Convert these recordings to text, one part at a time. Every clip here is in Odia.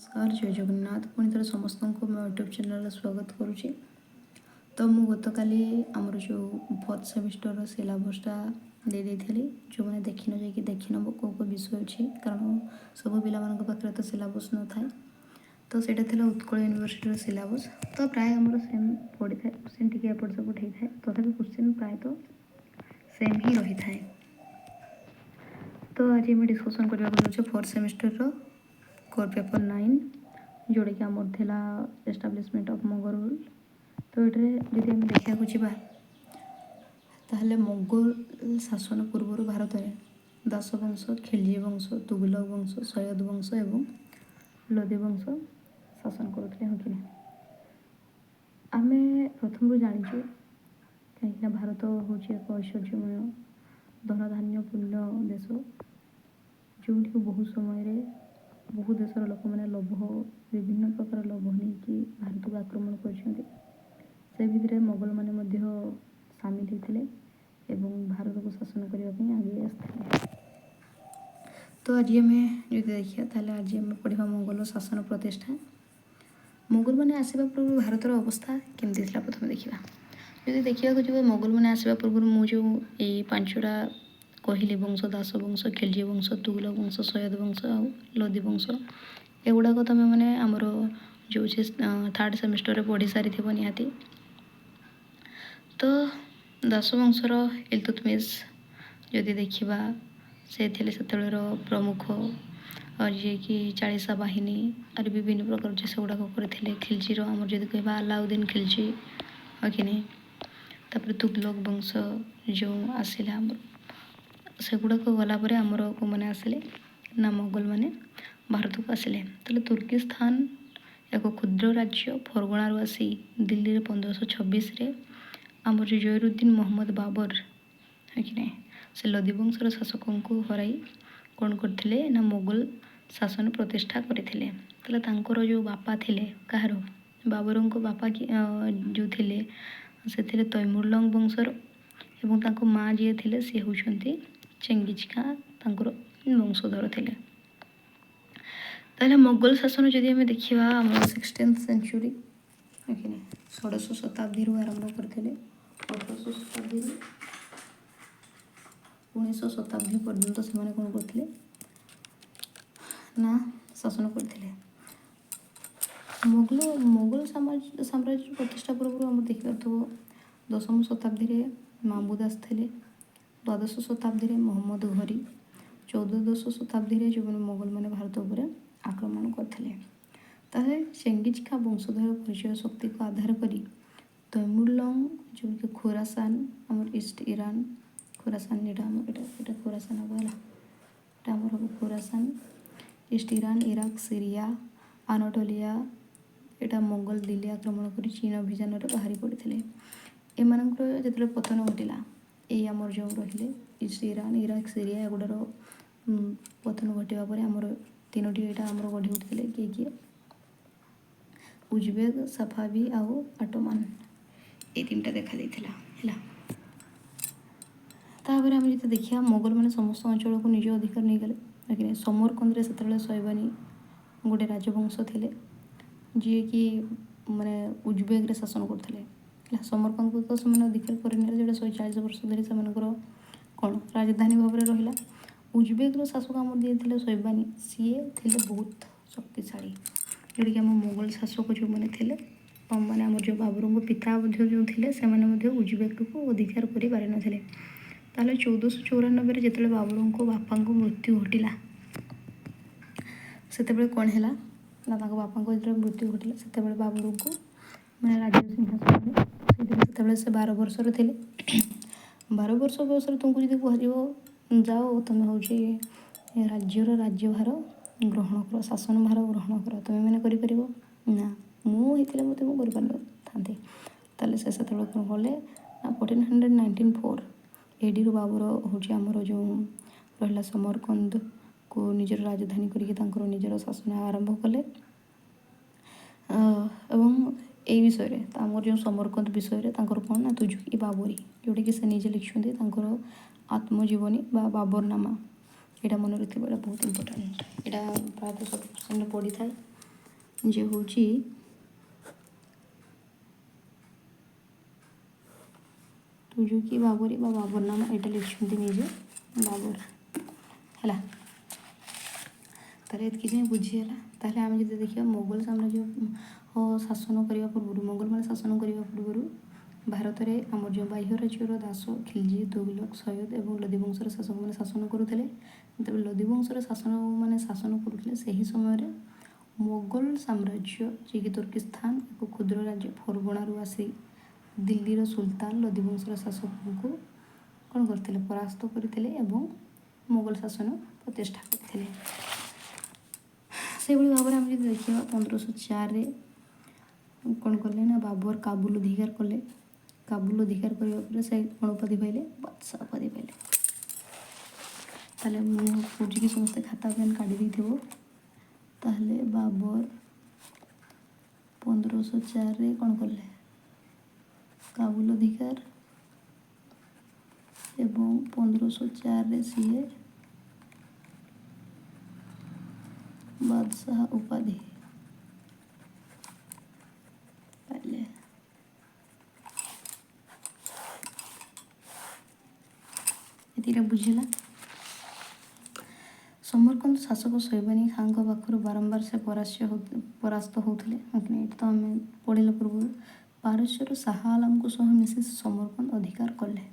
ନମସ୍କାର, ଜୟ ଜଗନ୍ନାଥ। ପୁଣି ଥରେ ସମସ୍ତଙ୍କୁ ମୋ ୟୁଟ୍ୟୁବ୍ ଚ୍ୟାନେଲ୍ରେ ସ୍ୱାଗତ କରୁଛି। ତ ମୁଁ ଗତକାଲି ଆମର ଯେଉଁ ଫୋର୍ଥ ସେମିଷ୍ଟରର ସିଲାବସ୍ଟା ଦେଇ ଦେଇଥିଲି। ଯେଉଁମାନେ ଦେଖିନ, ଯାଇକି ଦେଖିନେବ କେଉଁ କେଉଁ ବିଷୟ ଅଛି, କାରଣ ସବୁ ପିଲାମାନଙ୍କ ପାଖରେ ତ ସିଲାବସ୍ ନଥାଏ। ତ ସେଇଟା ଥିଲା ଉତ୍କଳ ୟୁନିଭର୍ସିଟିର ସିଲାବସ୍। ତ ପ୍ରାୟ ଆମର ସେମ୍ ପଡ଼ିଥାଏ, କ୍ୱେଶ୍ଚିନ୍ ଟିକେ ଏପଟ ସେପଟ ହେଇଥାଏ, ତଥାପି କ୍ୱେଶ୍ଚିନ୍ ପ୍ରାୟତଃ ସେମ୍ ହିଁ ରହିଥାଏ। ତ ଆଜି ଆମେ ଡିସ୍କସନ୍ କରିବାକୁ ଯାଉଛେ ଫୋର୍ଥ ସେମିଷ୍ଟରର କୋର୍ ପେପର୍ 9, ଯେଉଁଟାକି ଆମର ଥିଲା ଏଷ୍ଟାବ୍ଲିଶମେଣ୍ଟ ଅଫ୍ ମୋଗଲ ରୁଲ୍। ତ ଏଠାରେ ଯଦି ଆମେ ଦେଖିବାକୁ ଯିବା, ତାହେଲେ ମୋଗଲ ଶାସନ ପୂର୍ବରୁ ଭାରତରେ ଦାସ ବଂଶ, ଖିଲଜି ବଂଶ, ତୁଗଲକ ବଂଶ, ସୈୟଦ ବଂଶ ଏବଂ ଲୋଧି ବଂଶ ଶାସନ କରୁଥିଲେ, ହଁ କି ନାହିଁ? ଆମେ ପ୍ରଥମରୁ ଜାଣିଛୁ, କାହିଁକିନା ଭାରତ ହେଉଛି ଏକ ଐଶ୍ୱର୍ଯ୍ୟମୟ ଧନଧାନ୍ୟ ପୂର୍ଣ୍ଣ ଦେଶ, ଯେଉଁଠିକୁ ବହୁ ସମୟରେ ବହୁ ଦେଶର ଲୋକମାନେ ଲୋଭ, ବିଭିନ୍ନ ପ୍ରକାର ଲୋଭ ନେଇକି ଭାରତକୁ ଆକ୍ରମଣ କରିଛନ୍ତି। ସେ ଭିତରେ ମୋଗଲମାନେ ମଧ୍ୟ ସାମିଲ ହେଇଥିଲେ ଏବଂ ଭାରତକୁ ଶାସନ କରିବା ପାଇଁ ଆଗେଇ ଆସିଥିଲେ। ତ ଆଜି ଆମେ ଯଦି ଦେଖିବା, ତାହେଲେ ଆଜି ଆମେ ପଢ଼ିବା ମୋଗଲ ଶାସନ ପ୍ରତିଷ୍ଠା। ମୋଗଲମାନେ ଆସିବା ପୂର୍ବରୁ ଭାରତର ଅବସ୍ଥା କେମିତି ଥିଲା, ପ୍ରଥମେ ଦେଖିବା। ଯଦି ଦେଖିବାକୁ ଯିବ, ମୋଗଲମାନେ ଆସିବା ପୂର୍ବରୁ ମୁଁ ଯେଉଁ ଏଇ ପାଞ୍ଚଟା କହିଲି ବଂଶ, ଦାସ ବଂଶ, ଖିଲଜି ବଂଶ, ତୁଗଲକ ବଂଶ, ସୈୟଦ ବଂଶ ଆଉ ଲୋଧି ବଂଶ, ଏଗୁଡ଼ାକ ତୁମେ ମାନେ ଆମର ଯେଉଁ ଅଛି ଥାର୍ଡ଼ ସେମିଷ୍ଟରରେ ପଢ଼ି ସାରିଥିବ ନିହାତି। ତ ଦାସ ବଂଶର ଇଲତୁତମିଶ ଯଦି ଦେଖିବା, ସେ ଥିଲେ ସେତେବେଳର ପ୍ରମୁଖ, ଯିଏକି ଚାଳିଶା ବାହିନୀ ଆହୁରି ବିଭିନ୍ନ ପ୍ରକାର ସେଗୁଡ଼ାକ କରିଥିଲେ। ଖିଲଜିର ଆମର ଯଦି କହିବା, ଆଲାଉଦ୍ଦିନ ଖିଲଜି, ହଁ କି ନାହିଁ? ତାପରେ ତୁଗଲକ ବଂଶ ଯେଉଁ ଆସିଲା ଆମର, ସେଗୁଡ଼ାକ ଗଲା ପରେ ଆମର କେଉଁମାନେ ଆସିଲେ ନା ମୋଗଲମାନେ ଭାରତକୁ ଆସିଲେ। ତାହେଲେ ତୁର୍କିସ୍ତାନ ଏକ କ୍ଷୁଦ୍ର ରାଜ୍ୟ ଫରଗଣାରୁ ଆସି ଦିଲ୍ଲୀରେ 1526ରେ ଆମର ଯେଉଁ ଜହିରୁଦ୍ଦିନ ମହମ୍ମଦ ବାବର, ହଁ କି ନାହିଁ, ସେ ଲୋଧି ବଂଶର ଶାସକଙ୍କୁ ହରାଇ କ'ଣ କରିଥିଲେ ନା ମୋଗଲ ଶାସନ ପ୍ରତିଷ୍ଠା କରିଥିଲେ। ତାହେଲେ ତାଙ୍କର ଯେଉଁ ବାପା ଥିଲେ, କାହାର, ବାବରଙ୍କ ବାପା କି ଯେଉଁ ଥିଲେ, ସେ ଥିଲେ ତୈମୁରଲଙ୍ଗ ବଂଶର ଏବଂ ତାଙ୍କ ମା ଯିଏ ଥିଲେ, ସିଏ ହେଉଛନ୍ତି ଚେଙ୍ଗିଜ ଖାଁ, ତାଙ୍କର ବଂଶଧର ଥିଲେ। ତାହେଲେ ମୋଗଲ ଶାସନ ଯଦି ଆମେ ଦେଖିବା, ଆମର 16th century, କି ନାହିଁ, ଷୋଡ଼ଶ ଶତାବ୍ଦୀରୁ ଆରମ୍ଭ କରିଥିଲେ। 18ଶହ ଶତାବ୍ଦୀରୁ 19 ଶତାବ୍ଦୀ ପର୍ଯ୍ୟନ୍ତ ସେମାନେ କ'ଣ କରିଥିଲେ ନା ଶାସନ କରିଥିଲେ। ମୋଗଲ ସାମ୍ରାଜ୍ୟ ପ୍ରତିଷ୍ଠା ପୂର୍ବରୁ ଆମର ଦେଖିପାରୁଥିବ, ଦଶମ ଶତାବ୍ଦୀରେ ମାମୁଦ ଆସିଥିଲେ, ଦ୍ୱାଦଶ ଶତାବ୍ଦୀରେ ମହମ୍ମଦ ଘୋରୀ, ଚତୁର୍ଦ୍ଦଶ ଶତାବ୍ଦୀରେ ଯେଉଁମାନେ ମୋଗଲମାନେ ଭାରତ ଉପରେ ଆକ୍ରମଣ କରିଥିଲେ। ତାହେଲେ ଚେଙ୍ଗିଜ ଖାଁ ବଂଶଧର ପରିଚୟ ଶକ୍ତିକୁ ଆଧାର କରି ତୈମୁରଲଙ୍ଗ, ଯେଉଁକି ଖୋରାସାନ, ଆମର ଇଷ୍ଟ ଇରାନ, ଖୋରାସାନ, ଏଇଟା ଆମର ଏଇଟା ଖୋରାସାନ ହେବ, ହେଲା? ଏଇଟା ଆମର ହେବ ଖୋରାସାନ, ଇଷ୍ଟ ଇରାନ, ଇରାକ, ସିରିଆ, ଆନାଟୋଲିଆ, ଏଇଟା ମୋଗଲ ଦିଲ୍ଲୀ ଆକ୍ରମଣ କରି ଚୀନ ଅଭିଯାନରେ ବାହାରି ପଡ଼ିଥିଲେ। ଏମାନଙ୍କର ଯେତେବେଳେ ପତନ ଘଟିଲା, ଏଇ ଆମର ଯେଉଁ ରହିଲେ ଇଷ୍ଟ ଇରାନ, ଇରାକ, ସିରିଆ, ଏଗୁଡ଼ାର ପତନ ଘଟିବା ପରେ ଆମର ତିନୋଟି ଏଇଟା ଆମର ଗଢ଼ି ଉଠିଥିଲେ। କିଏ କିଏ? ଉଜବେଗ, ସଫାବି ଆଉ ଅଟୋମାନ, ଏଇ ତିନିଟା ଦେଖାଯାଇଥିଲା, ହେଲା? ତାପରେ ଆମେ ଯଦି ଦେଖିବା, ମୋଗଲମାନେ ସମସ୍ତ ଅଞ୍ଚଳକୁ ନିଜ ଅଧିକାର ନେଇଗଲେ। ସମରକନ୍ଦରେ ସେତେବେଳେ ଶୈବାନୀ ଗୋଟେ ରାଜବଂଶ ଥିଲେ, ଯିଏକି ମାନେ ଉଜବେଗରେ ଶାସନ କରୁଥିଲେ, ହେଲା? ସମରକନ୍ଦକୁ ତ ସେମାନେ ଅଧିକାର କରିନେଲେ, ଯେଉଁଟା 140 ବର୍ଷ ଧରି ସେମାନଙ୍କର କ'ଣ ରାଜଧାନୀ ଭାବରେ ରହିଲା। ଉଜବେଗର ଶାସକ ଆମର ଯିଏ ଥିଲେ ଶୈବାନୀ, ସିଏ ଥିଲେ ବହୁତ ଶକ୍ତିଶାଳୀ, ଯେଉଁଟାକି ଆମ ମୋଗଲ ଶାସକ ଯେଉଁମାନେ ଥିଲେ, ମାନେ ଆମର ଯେଉଁ ବାବରଙ୍କ ପିତା ମଧ୍ୟ ଯେଉଁ ଥିଲେ, ସେମାନେ ମଧ୍ୟ ଉଜବେଗକୁ ଅଧିକାର କରିପାରିନଥିଲେ। ତାହେଲେ 1494ରେ ଯେତେବେଳେ ବାବରଙ୍କ ବାପାଙ୍କ ମୃତ୍ୟୁ ଘଟିଲା, ସେତେବେଳେ କ'ଣ ହେଲା ନା ତାଙ୍କ ବାପାଙ୍କ ଯେତେବେଳେ ମୃତ୍ୟୁ ଘଟିଲା, ସେତେବେଳେ ବାବରଙ୍କୁ ମାନେ ରାଜ୍ୟ ସିଂହାସନରେ ସେଇଥିରେ, ସେତେବେଳେ ସେ 12 ବର୍ଷର ଥିଲେ। 12 ବର୍ଷ ବୟସରେ ତୁମକୁ ଯଦି କୁହାଯିବ, ଯାଅ, ତୁମେ ହେଉଛି ରାଜ୍ୟର ରାଜ୍ୟଭାର ଗ୍ରହଣ କର, ଶାସନ ଭାର ଗ୍ରହଣ କର, ତୁମେ ମାନେ କରିପାରିବ ନା? ମୁଁ ହେଇଥିଲେ ମୋତେ ମୁଁ କରିପାରିନଥାନ୍ତି। ତାହେଲେ ସେ ସେତେବେଳେ କ'ଣ କଲେ ନା 1494 ଏଡ଼ିରୁ ବାବର ହେଉଛି ଆମର ଯେଉଁ ରହିଲା ସମରକନ୍ଦକୁ ନିଜର ରାଜଧାନୀ କରିକି ତାଙ୍କର ନିଜର ଶାସନ ଆରମ୍ଭ କଲେ। ଏବଂ ଏଇ ବିଷୟରେ, ଆମର ଯେଉଁ ସମରକନ୍ଦ ବିଷୟରେ ତାଙ୍କର କ'ଣ ନା ତୁଜୁକି ବାବରୀ, ଯେଉଁଟାକି ସେ ନିଜେ ଲେଖିଛନ୍ତି ତାଙ୍କର ଆତ୍ମଜୀବନୀ ବା ବାବରନାମା। ଏଇଟା ମନେ ରଖିଥିବ, ଏଇଟା ବହୁତ ଇମ୍ପୋର୍ଟାଣ୍ଟ। ଏଇଟା ପ୍ରାୟତଃ ସବୁ କ୍ୱେଶ୍ଚନରେ ପଡ଼ିଥାଏ। ଯେ ହେଉଛି ତୁଜୁକି ବାବରୀ ବା ବାବରନାମା, ଏଇଟା ଲେଖିଛନ୍ତି ନିଜେ ବାବର। ହେଲା, ତାହେଲେ ଏତିକି ଯାଏଁ ବୁଝିହେଲା। ତାହେଲେ ଆମେ ଯଦି ଦେଖିବା, ମୋଗଲ ସାମ୍ରାଜ୍ୟ ଶାସନ କରିବା ପୂର୍ବରୁ, ମୋଗଲମାନେ ଶାସନ କରିବା ପୂର୍ବରୁ ଭାରତରେ ଆମର ଯେଉଁ ବାହ୍ୟ ରାଜ୍ୟର ଦାସ, ଖିଲଜି, ତୁଗଲକ, ସୈୟଦ ଏବଂ ଲୋଧି ବଂଶର ଶାସକମାନେ ଶାସନ କରୁଥିଲେ। ଯେତେବେଳେ ଲୋଧି ବଂଶର ଶାସକମାନେ ଶାସନ କରୁଥିଲେ, ସେହି ସମୟରେ ମୋଗଲ ସାମ୍ରାଜ୍ୟ, ଯିଏକି ତୁର୍କିସ୍ତାନ ଏକ କ୍ଷୁଦ୍ର ରାଜ୍ୟ ଫରଗଣାରୁ ଆସି ଦିଲ୍ଲୀର ସୁଲତାନ ଲୋଧି ବଂଶର ଶାସକଙ୍କୁ କ'ଣ କରିଥିଲେ? ପରାସ୍ତ କରିଥିଲେ ଏବଂ ମୋଗଲ ଶାସନ ପ୍ରତିଷ୍ଠା କରିଥିଲେ। ସେଭଳି ଭାବରେ ଆମେ ଯଦି ଦେଖିବା, 1504ରେ କ'ଣ କଲେ ନା ବାବର କାବୁଲ ଅଧିକାର କଲେ। କାବୁଲ ଅଧିକାର କରିବା ପରେ ସେ କ'ଣ ଉପାଧି ପାଇଲେ? ବାଦଶାହ ଉପାଧି ପାଇଲେ। ତାହେଲେ ମୁଁ କହୁଛି କି ସମସ୍ତେ ଖାତା ପେନ୍ କାଢ଼ି ଦେଇଥିବ। ତାହେଲେ ବାବର 1504ରେ କ'ଣ କଲେ? କାବୁଲ ଅଧିକାର ଏବଂ 1504ରେ ସିଏ ବାଦଶାହ ଉପାଧି ପାଇଲେ। ଏତିକିଟା ବୁଝିଲା। ସମରକନ୍ଦ ଶାସକ ଶୈବାନୀ ଖାଁଙ୍କ ପାଖରୁ ବାରମ୍ବାର ସେ ପରାସ୍ତ ହେଉଥିଲେ। ଏଇଟା ତ ଆମେ ପଢ଼ିଲା ପୂର୍ବରୁ। ପାରସ୍ୟର ଶାହା ଆଲାମଙ୍କ ସହ ମିଶି ସେ ସମରକନ୍ଦ ଅଧିକାର କଲେ।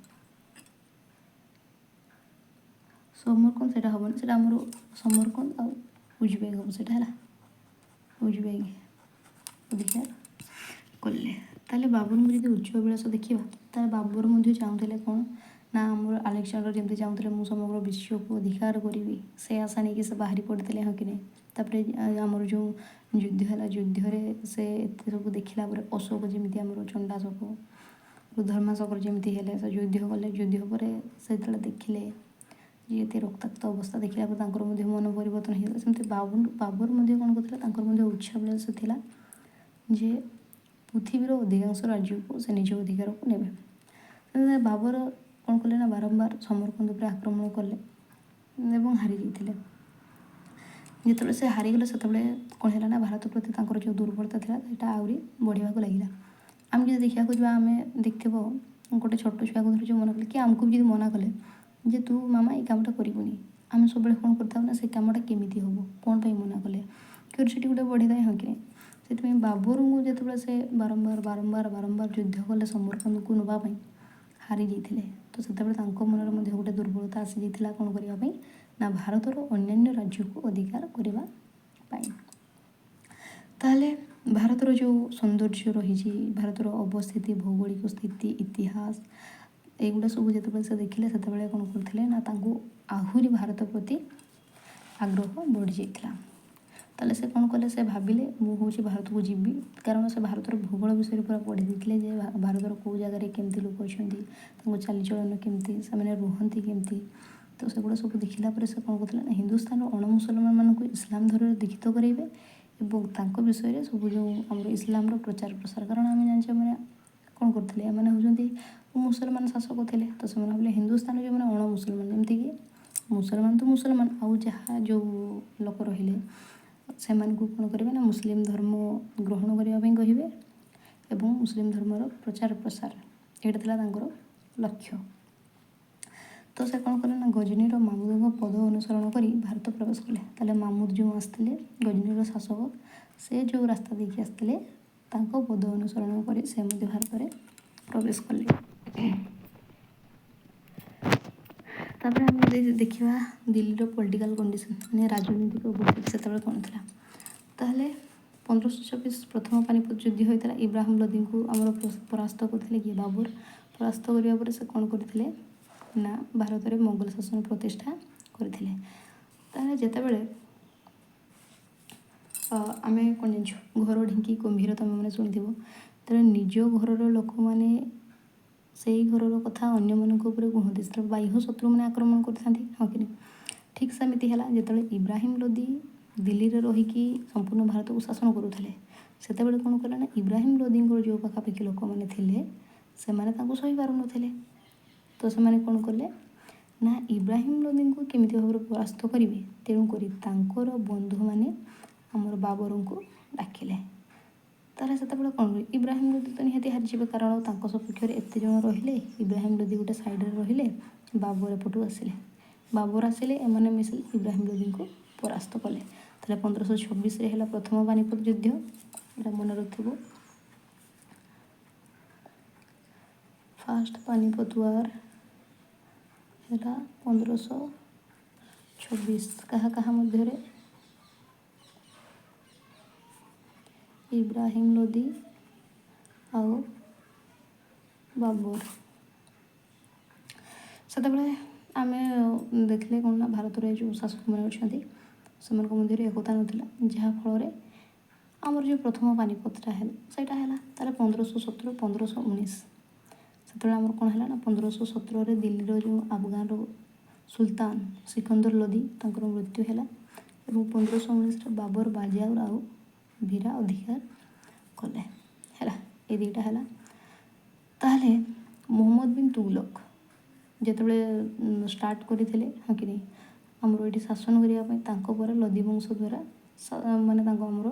ସମରକନ୍ଦ ସେଇଟା ହେବନି, ସେଇଟା ଆମର ସମରକନ୍ଦ ଆଉ ଉଜବେଗ ହେବ ସେଇଟା। ହେଲା, ଉଜବେଗ ଅଧିକାର କଲେ। ତାହେଲେ ବାବରଙ୍କୁ ଯଦି ଉଚ୍ଚ ଅଭିଳାଷ ଦେଖିବା, ତାହେଲେ ବାବର ମଧ୍ୟ ଚାହୁଁଥିଲେ କ'ଣ ନା ଆମର ଆଲେକ୍ଜାଣ୍ଡର ଯେମିତି ଚାହୁଁଥିଲେ, ମୁଁ ସମଗ୍ର ବିଶ୍ୱକୁ ଅଧିକାର କରିବି, ସେ ଆଶା ନେଇକି ସେ ବାହାରି ପଡ଼ିଥିଲେ, ହଁ କି ନାହିଁ? ତାପରେ ଆମର ଯେଉଁ ଯୁଦ୍ଧ ହେଲା, ଯୁଦ୍ଧରେ ସେ ଏତେ ସବୁ ଦେଖିଲା ପରେ, ଅଶୋକ ଯେମିତି ଆମର ଚଣ୍ଡାଶୋକ, ଧର୍ମାଶୋକର ଯେମିତି ହେଲେ, ସେ ଯୁଦ୍ଧ କଲେ। ଯୁଦ୍ଧ ପରେ ସେ ଯେତେବେଳେ ଦେଖିଲେ ଯେ ଏତେ ରକ୍ତାକ୍ତ ଅବସ୍ଥା ଦେଖିଲା ପରେ ତାଙ୍କର ମଧ୍ୟ ମନ ପରିବର୍ତ୍ତନ ହେଇଗଲା। ସେମିତି ବାବର ମଧ୍ୟ କ'ଣ କରୁଥିଲେ? ତାଙ୍କର ମଧ୍ୟ ଉଚ୍ଚାଭିଳାଷ ଥିଲା ଯେ ପୃଥିବୀର ଅଧିକାଂଶ ରାଜ୍ୟକୁ ସେ ନିଜ ଅଧିକାରକୁ ନେବେ। ସେମିତି ବାବର କ'ଣ କଲେ ନା ବାରମ୍ବାର ସମରକନ୍ଦ ଉପରେ ଆକ୍ରମଣ କଲେ ଏବଂ ହାରି ଯାଇଥିଲେ। ଯେତେବେଳେ ସେ ହାରିଗଲେ, ସେତେବେଳେ କ'ଣ ହେଲା ନା ଭାରତ ପ୍ରତି ତାଙ୍କର ଯେଉଁ ଦୁର୍ବଳତା ଥିଲା, ସେଇଟା ଆହୁରି ବଢ଼ିବାକୁ ଲାଗିଲା। ଆମେ ଯଦି ଦେଖିବାକୁ ଯିବା, ଆମେ ଦେଖିଥିବ ଗୋଟେ ଛୋଟ ଛୁଆକୁ ଧରି ଯେଉଁ ମନା କଲେ କି ଆମକୁ ବି ଯଦି ମନା କଲେ ଯେ ତୁ ମାମା ଏଇ କାମଟା କରିବୁନି, ଆମେ ସବୁବେଳେ କ'ଣ କରିଥାଉ ନା ସେ କାମଟା କେମିତି ହେବ, କ'ଣ ପାଇଁ ମନା କଲେ, କ୍ୟୁରିଓସିଟି ଗୋଟେ ବଢ଼ିଥାଏ, ହଁ କି ନାହିଁ? ସେଥିପାଇଁ ବାବରଙ୍କୁ ଯେତେବେଳେ ସେ ବାରମ୍ବାର ବାରମ୍ବାର ବାରମ୍ବାର ଯୁଦ୍ଧ କଲେ ସମରକନ୍ଦକୁ ନେବା ପାଇଁ, ହାରି ଯାଇଥିଲେ, ତ ସେତେବେଳେ ତାଙ୍କ ମନରେ ମଧ୍ୟ ଗୋଟେ ଦୁର୍ବଳତା ଆସିଯାଇଥିଲା। କ'ଣ କରିବା ପାଇଁ ନା ଭାରତର ଅନ୍ୟାନ୍ୟ ରାଜ୍ୟକୁ ଅଧିକାର କରିବା ପାଇଁ। ତାହେଲେ ଭାରତର ଯେଉଁ ସୌନ୍ଦର୍ଯ୍ୟ ରହିଛି, ଭାରତର ଅବସ୍ଥିତି, ଭୌଗୋଳିକ ସ୍ଥିତି, ଇତିହାସ, ଏଇଗୁଡ଼ା ସବୁ ଯେତେବେଳେ ସେ ଦେଖିଲେ, ସେତେବେଳେ କ'ଣ କରୁଥିଲେ ନା ତାଙ୍କୁ ଆହୁରି ଭାରତ ପ୍ରତି ଆଗ୍ରହ ବଢ଼ିଯାଇଥିଲା। ତାହେଲେ ସେ କ'ଣ କଲେ? ସେ ଭାବିଲେ ମୁଁ ହେଉଛି ଭାରତକୁ ଯିବି, କାରଣ ସେ ଭାରତର ଭୂଗୋଳ ବିଷୟରେ ପୁରା ପଢ଼ି ଦେଇଥିଲେ ଯେ ଭାରତର କେଉଁ ଜାଗାରେ କେମିତି ଲୋକ ଅଛନ୍ତି, ତାଙ୍କ ଚାଲିଚଳନ କେମିତି, ସେମାନେ ରୁହନ୍ତି କେମିତି। ତ ସେଗୁଡ଼ା ସବୁ ଦେଖିଲା ପରେ ସେ କ'ଣ କରୁଥିଲେ ନା ହିନ୍ଦୁସ୍ତାନର ଅଣ ମୁସଲମାନମାନଙ୍କୁ ଇସଲାମ ଧର୍ମରେ ଦୀକ୍ଷିତ କରାଇବେ ଏବଂ ତାଙ୍କ ବିଷୟରେ ସବୁ ଯେଉଁ ଆମର ଇସଲାମର ପ୍ରଚାର ପ୍ରସାର। କାରଣ ଆମେ ଜାଣିଛେ ମାନେ କ'ଣ କରୁଥିଲେ, ଏମାନେ ହେଉଛନ୍ତି ମୁସଲମାନ ଶାସକ ଥିଲେ। ତ ସେମାନେ ଭାବିଲେ ହିନ୍ଦୁସ୍ତାନରେ ଯେଉଁମାନେ ଅଣ ମୁସଲମାନ, ଯେମିତିକି ମୁସଲମାନ ତ ମୁସଲମାନ, ଆଉ ଯାହା ଯେଉଁ ଲୋକ ରହିଲେ, ସେମାନଙ୍କୁ କ'ଣ କରିବେ ନା ମୁସଲିମ ଧର୍ମ ଗ୍ରହଣ କରିବା ପାଇଁ କହିବେ ଏବଂ ମୁସଲିମ ଧର୍ମର ପ୍ରଚାର ପ୍ରସାର, ଏଇଟା ଥିଲା ତାଙ୍କର ଲକ୍ଷ୍ୟ। ତ ସେ କ'ଣ କଲେ ନା ଗଜନୀର ମାମୁଦଙ୍କ ପଦ ଅନୁସରଣ କରି ଭାରତ ପ୍ରବେଶ କଲେ। ତାହେଲେ ମାମୁଦ ଯେଉଁ ଆସିଥିଲେ, ଗଜନୀର ଶାସକ, ସେ ଯେଉଁ ରାସ୍ତା ଦେଇକି ଆସିଥିଲେ, ତାଙ୍କ ପଦ ଅନୁସରଣ କରି ସେ ମଧ୍ୟ ଭାରତରେ ପ୍ରବେଶ କଲେ। ତାପରେ ଆମେ ଯଦି ଦେଖିବା ଦିଲ୍ଲୀର ପଲିଟିକାଲ କଣ୍ଡିସନ୍, ମାନେ ରାଜନୈତିକ ଅବସ୍ଥିତି ସେତେବେଳେ କ'ଣ ଥିଲା, ତାହେଲେ 1524 ପ୍ରଥମ ପାନିପତ ଯୁଦ୍ଧ ହୋଇଥିଲା। ଇବ୍ରାହିମ ଲୋଧିଙ୍କୁ ଆମର ପରାସ୍ତ କରିଥିଲେ କିଏ? ବାବର। ପରାସ୍ତ କରିବା ପରେ ସେ କ'ଣ କରିଥିଲେ ନା ଭାରତରେ ମୋଗଲ ଶାସନ ପ୍ରତିଷ୍ଠା କରିଥିଲେ। ତାହେଲେ ଯେତେବେଳେ ଆମେ କ'ଣ ଜାଣିଛୁ, ଘର ଢିଙ୍କି କୁମ୍ଭୀର, ତୁମେମାନେ ଶୁଣିଥିବ। ତେଣୁ ନିଜ ଘରର ଲୋକମାନେ ସେଇ ଘରର କଥା ଅନ୍ୟମାନଙ୍କ ଉପରେ କୁହନ୍ତି, ସେତେବେଳେ ବାହ୍ୟ ଶତ୍ରୁମାନେ ଆକ୍ରମଣ କରିଥାନ୍ତି, ହଁ କି ନାହିଁ? ଠିକ୍ ସେମିତି ହେଲା, ଯେତେବେଳେ ଇବ୍ରାହିମ ଲୋଧି ଦିଲ୍ଲୀରେ ରହିକି ସମ୍ପୂର୍ଣ୍ଣ ଭାରତକୁ ଶାସନ କରୁଥିଲେ, ସେତେବେଳେ କ'ଣ କଲେ ନା ଇବ୍ରାହିମ ଲୋଧିଙ୍କର ଯେଉଁ ପାଖାପାଖି ଲୋକମାନେ ଥିଲେ, ସେମାନେ ତାଙ୍କୁ ସହିପାରୁନଥିଲେ। ତ ସେମାନେ କ'ଣ କଲେ ନା ଇବ୍ରାହିମ ଲୋଧିଙ୍କୁ କେମିତି ଭାବରେ ପରାସ୍ତ କରିବେ, ତେଣୁକରି ତାଙ୍କର ବନ୍ଧୁମାନେ ଆମର ବାବରଙ୍କୁ ଡାକିଲେ। ତାହେଲେ ସେତେବେଳେ କ'ଣ ଇବ୍ରାହିମ ଲୋଦି ତ ନିହାତି ହାରିଯିବେ, କାରଣ ତାଙ୍କ ସପକ୍ଷରେ ଏତେ ଜଣ ରହିଲେ। ଇବ୍ରାହିମ ଲୋଦି ଗୋଟେ ସାଇଡ଼ରେ ରହିଲେ, ବାବର ଏପଟୁ ଆସିଲେ। ବାବର ଆସିଲେ, ଏମାନେ ମିଶିଲେ, ଇବ୍ରାହିମ ଲୋଦିଙ୍କୁ ପରାସ୍ତ କଲେ। ତାହେଲେ 1526ରେ ହେଲା ପ୍ରଥମ ପାନିପତ ଯୁଦ୍ଧ। ଏଇଟା ମନେ ରଖିଥିବ। ଫାଷ୍ଟ ପାନିପତ ୱାର୍ ହେଲା 1526। କାହା କାହା ମଧ୍ୟରେ? ଇବ୍ରାହିମ ଲୋଦି ଆଉ ବାବର। ସେତେବେଳେ ଆମେ ଦେଖିଲେ କ'ଣ ନା ଭାରତରେ ଯେଉଁ ଶାସକମାନେ ଅଛନ୍ତି, ସେମାନଙ୍କ ମଧ୍ୟରେ ଏକତା ନଥିଲା, ଯାହାଫଳରେ ଆମର ଯେଉଁ ପ୍ରଥମ ପାନିପତଟା ହେଲା, ସେଇଟା ହେଲା। ତାହେଲେ 1517, 1519, ସେତେବେଳେ ଆମର କ'ଣ ହେଲା ନା 1517ରେ ଦିଲ୍ଲୀର ଯେଉଁ ଆଫଗାନର ସୁଲତାନ ସିକନ୍ଦର ଲୋଦି, ତାଙ୍କର ମୃତ୍ୟୁ ହେଲା ଏବଂ 1519ରେ ବାବର ବାଜାଉର ଆଉ ଭୀରା ଅଧିକାର କଲେ। ହେଲା, ଏ ଦୁଇଟା ହେଲା। ତାହେଲେ ମୋହମ୍ମଦ ବିନ୍ ତୁଗଲକ ଯେତେବେଳେ ଷ୍ଟାର୍ଟ କରିଥିଲେ, ହଁ କି ନାହିଁ, ଆମର ଏଇଠି ଶାସନ କରିବା ପାଇଁ, ତାଙ୍କ ପରେ ଲୋଦି ବଂଶ ଦ୍ୱାରା ମାନେ ତାଙ୍କ ଆମର